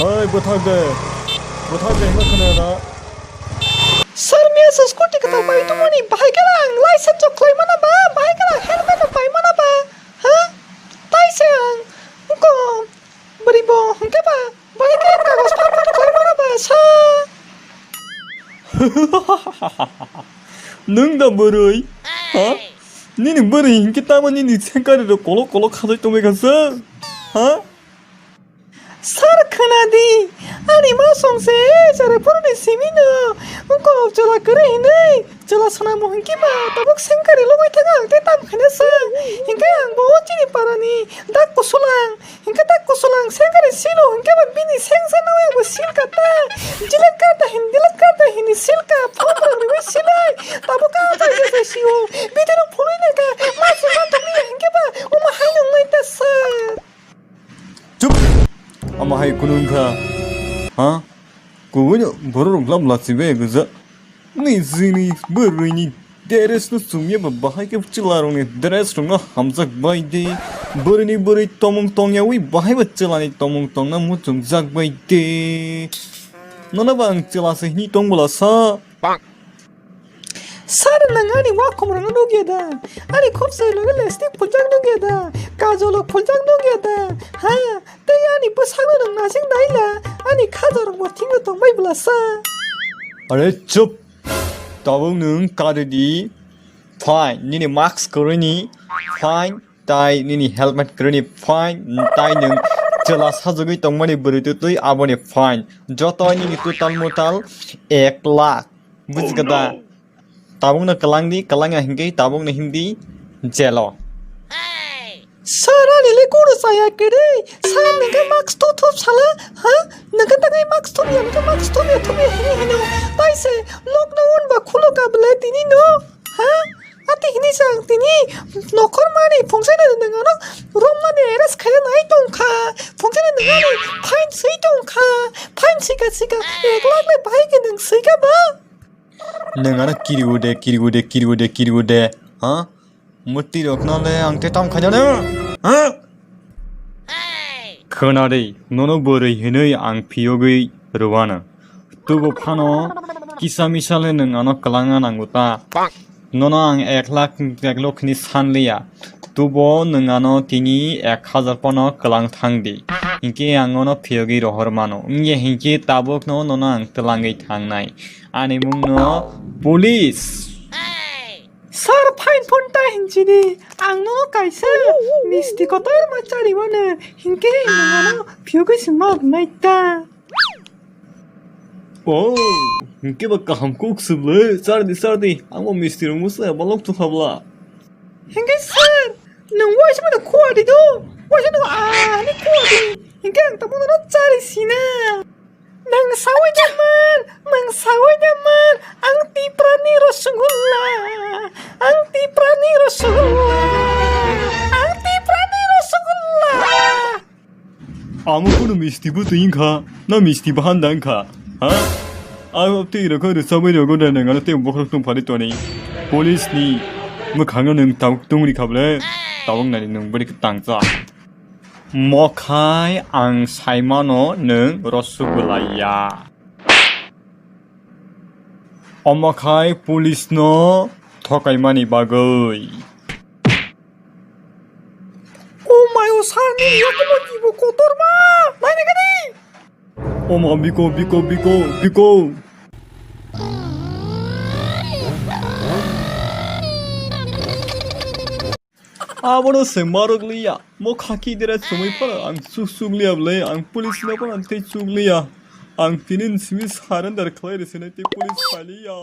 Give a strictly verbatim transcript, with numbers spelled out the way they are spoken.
Oi, bwthak de. Bwthak de, hima khna da. Sir, miya se scooty kwtal pai tongmani, bahai khe ang license chok khlai mana ba, bahai khe ang helmet rok pai mana ba, ha? Tai se ang, ko, bwrwi bo, hwnkhe ba, bahai khe kagoj phan phan khlai mana ba, sa? Nwng da bwrwi, ha? Nini bwrwi hinkhe tamo nini sengkari rok kolok kolok khajai tongwi kha sa, ha? Sir, khna di, ani ma song se jara phuru ni simi no, wngkok chwla kwrwi hinwi, chwla swnamo hinkhe ba tabuk sengkari logoi thang ang tei tam khaina sa, hinkhe ang bo chini para ni dak kusulang, hinkhe dak kusulang sengkari silo hinkhe ba bini sengsa no ang bo sil ka ta, jilat ka ta hin, dilat ka ta hin sil ka, phone rok riwi silai, tabuk ka ta jesa sio, bidino phulwi na ka, ma se ma thok ya hinkhe ba, omo hai nong nai ta sir. Chup! Ama hai kunu wngkha? Ha? Kubui no borok rok lam lachi bai gujak. Ni jini bwrwi ni dress no chumya ba bahai khe chwla rok ni dress rok no hamjak bai de. Bwrwi ni bwrwi tomung tongya wi bahai ba chwla ni tomung tongna muchungjak bai de. Nono ba ang chwla se hini tong bwla sa. Sir, nwng ani wakhumrano nukya da? Ani khopsai loge lipstick phuljak nukya da? Kajolo phuljak nukya da? Ha? Tei ani bwsakno nwng nasing naila? Ani khajarokbo thikno tongbai bwla sa. Are chup! Tabuk nwng kari di. Fine, nini mask kwrwini. Fine. Tai nini helmet kwrwini fine, tai nwng chwla sajagwi tongmani bwrwi twtwi aboni fine. Joto nini total motal ek lakh. Bujikha da? Tabukno kwlangdi, kwlangya hinkhe tabukno himdi jelo. Sir, ani le kunu chaya kwrwi. Sir, nwngkhe mask to thup sala, ha? Nwngkhe tangwi mask thup ya, nwngkhe mask thup ya, thup ya hini hino. Tai se lockdown ba khulo ka bwle tini no, ha? Ati hini se ang tini nokhor mani phungsa na nwng ano romnani arrest khaina nai tongkha. Phungsa na nwng ani fine swi tongkha. Fine sika sika ek lakh le bahai khe nwng swika ba? Nwng ano kirigo de, kirigo de, kirigo de, kirigo de. Ha? Mwtwi rokno le ang te tam khaina no? Ha? Khwnadi, nono bwrwi hinwi ang phiyogwi rwano. Tubo phano kisa misa le nwng ano kwlangna nango ta. Nono ang ek lakh, ek lakh ni sanliya. Tubo nwng ano tini ek hajar phano kwlang thangdi. Hinkhe ang nono phiyogwi rohor mano. Wngya hinkhe tabukno nono ang twlangwi thangnai. Ani mungno police. Sir, fine phone ta hinchini. Ang no kaisa misti kotor ma chari wano. Hinkhe nwng ano phiyogwi se ma nai ta. Oh, hinkhe ba kaham kuk suble. Chardi, chardi. Ang bo misti rung musa balok tu habla. Hinkhe sir, nwng waisa mano khuwa di do. Waisa no, ah, ni khuwa di. Hinkhe ang tamo no chari sina. Nang sawi jaman, nang sawi jaman, ang Tiprani Rasgulla, ang Tiprani Rasgulla, ang Tiprani Rasgulla. Amo kunu misti bwtwi wngkha, na misti bahan da wngkha, ha? Ang twi rokho rwchabwi rogo da nang ano tei bokhorok tong phari toni. Police ni mwkhangno nwng tabuk tungri kha bwle, tabuk nani nwng bwrwi kwtang cha. Mokhai ang saimano nwng rosugulai ya. Omokhai police no thokaimani bagwi. O mayo sir ni yakumo kibo kotorma. Naina gani. Omo biko, biko, biko, biko. Abono se marok liya. Mo khaki dera sumui phano ang chuk chuk liya bwle, ang police no phano ang tei chuk liya. Ang tini simi surrender khlai rwsini tei police phai liya.